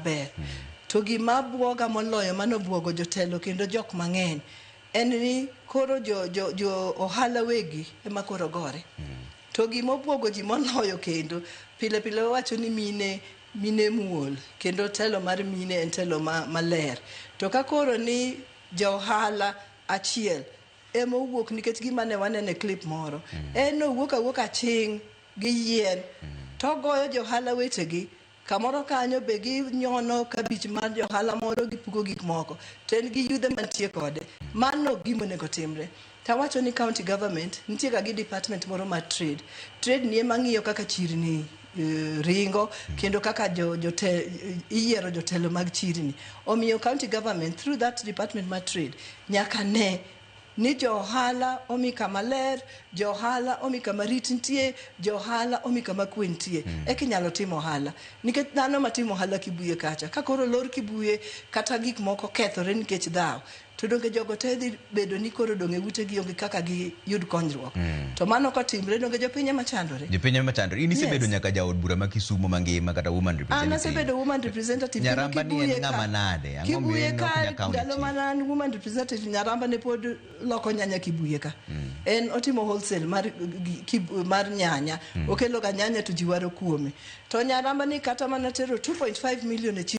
maber. To gima buoga moloyo mano buogo jotelo kendo jok mang'eny en ni koro jo ohala wegi ema koro gore. To gima obuogo ji moloyo kendo pile pile wawacho ni mine muol kendo telo mar mine en telo maler. To ka koro ni ja ohala achiel ema owuok, nikech gima ne waneno e clip moro, en owuok awuoka aching' gi yien to ogoyo johala wetegi kamoro kanyo be ginyono kabich mar johala moro, gipuko gik moko to en gi yudhe mantie kode. Mano ok gima onego timre. Tawacho ni county government nitie ga gi department moro mar trade. Trade ni ema ng'iyo kaka chirni ringo kendo kaka iyiero jotelo mag chirni. Omiyo county government through that department mar trade nyaka ne ni jo ohala omi kama ler, jo ohala omi kama rit nitie, jo ohala omi kama kwe nitie, eka inyalo timo ohala. Nikech dhano matimo ohala Kibuye kacha, ka koro lor Kibuye kata gik moko kethore nikech dhaw, to donge jogo te dhi bedo ni koro dong' e utegi, onge kaka giyud konyruok. To mano kotimre, donge jopiny ema chandore? Jopiny ema chandore. In isebedo nyaka jaod bura ma Kisumu mangima kata woman An representative. asebedo woman representative kendo. Nyaramba ni en Kibuye ng'ama nade? Ang'o Kibuye miyo en ok ka nyal kawo ndalo chief? mana an woman representative, Nyaramba ne pod loko nyanya Kibuye ka. En otimo wholesale mar nyanya. Okelo ga nyanya to ji waro kuome. To Nyaramba ni kata mana tero 2.5 million e chiro.